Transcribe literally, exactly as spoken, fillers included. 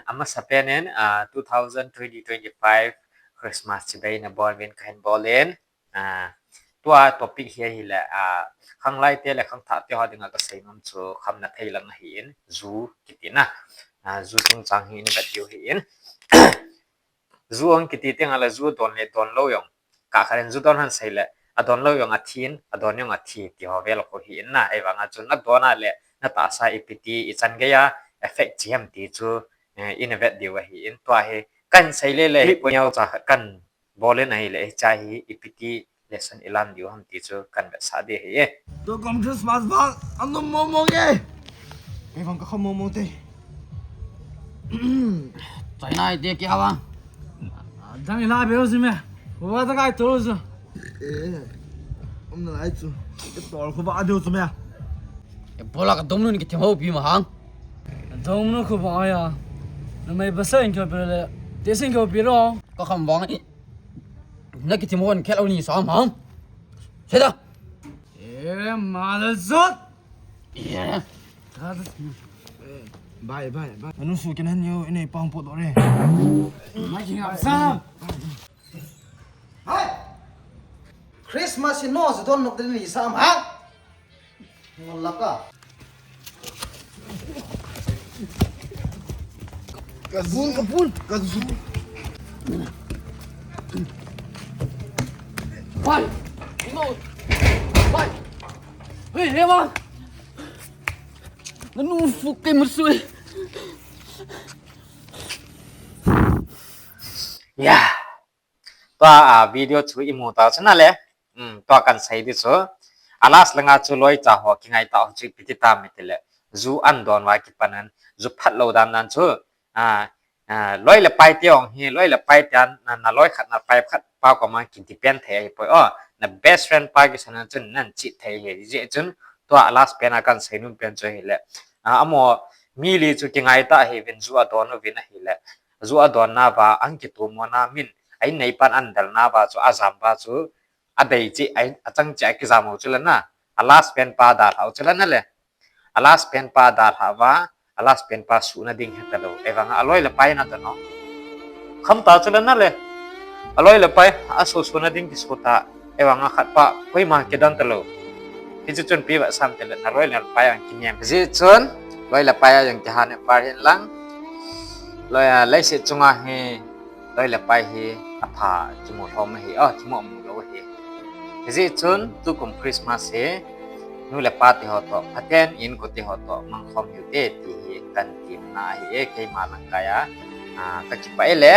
Amasapen in, ah, two thousand twenty twenty-five Christmas chibai nabonun kahin bolin. Ah, tua topic hi ahile, ah, khanglai te le khangthah te ho dinga kasei nom chu khamna thei lang ahin, ju kiti na. Ah, ju chungchang hi ina vet diu ahin. Ju ahung kiti teng le ju don le don lou jong. Kah khat in ju don hon sei le, adon lou jong athi in, adon jong athi ti ho vel khu ahin na, ahivanga chu nadon a le, natahsa ipi ti ichan gei a effect chi ham ti chu, eh, ina vet diu ahin, tua hi kahin sei le le, hi poi neo cha khat kahin bolin ahile, hiche a hi ipi ti lesson ilan diu ham ti chu kahin vetsah ding ahi. Tukum Christmas vang, anum mong mong e. Kei vang kakham mong mong te. China ite kya vang? Dang ila beu si me. Wa ta kai tu su. Eh. Umna lai chu. Ke tol khu ba deu chu me. E bola ka dom nun ki thim ho pi ma hang. Dom nu khu ba ya. Na mai ba sa in kyo pe le. Te sin kyo pe ro. Kakham vang. Na ki thim ho in khel au ni sa ma. Seda. Eh, ma la zot. Eh. Bye, bye, bye. Anu su kenan yo, ine pang pot ore. Ma ki ngam sa. Hai. Christmas hi no sa don nok den ni sa ma. Ngol la ka. Kabun, kabun. Kazu. Pai. No. Pai. Hey, hey, man. Nanu fu ke musui. Ya. Tua, ah, video chu imu ta chu na le. Hmm, tua kahin sei di chu. A last langa chu loi cha ho kingai ta ho chu ipi ti tam iti le. Ju adon va kipan in, ju phat lou dan dan chu. Ah, ah, loi le pai te ong hi, loi le pai te an, na, na loi khat na pai khat pa koma ki depend thei ahi poi. Oh, na best friend pa kisan an chun nan chi thei ahi. Hijeh chun, tua a last pen a kahin sei nom pen chu ahile. Ah, amaho mi li chu kingai ta ahi vin ju adon uvin ahile. Ju adon na va, ang kitu mo na min, a in nei pan an del na va chu, ajam va chu, adei chi, a, achang chi, akijam u chu le na. A last pen pa dalha u chu le na le. A last pen pa dalha va, a last pen pa suhna ding heta lou. Ahivanga aloi le pai na ta no. Kham ta chu le na le. Aloi le pai, asuh suhna ding kisu ta. Ahivanga khat pa, koima kidon ta lou. Hichu chun pi va sam te le na loi le pai ang kinem. Hijeh chun, loi le pai a jong kiha ne par hin lang. Loi a, leiset chunga hi, loi le pai hi, apha, kimu lhom ahi, oh, kimu mu lou ahi. Hijeh chun, tukum Christmas hi, nu le pa te ho toh, phaten in ko te ho toh, mangkhom hiu te ti hi, kahin temna ahi e, keima lang kai a, ah, kakipah e le.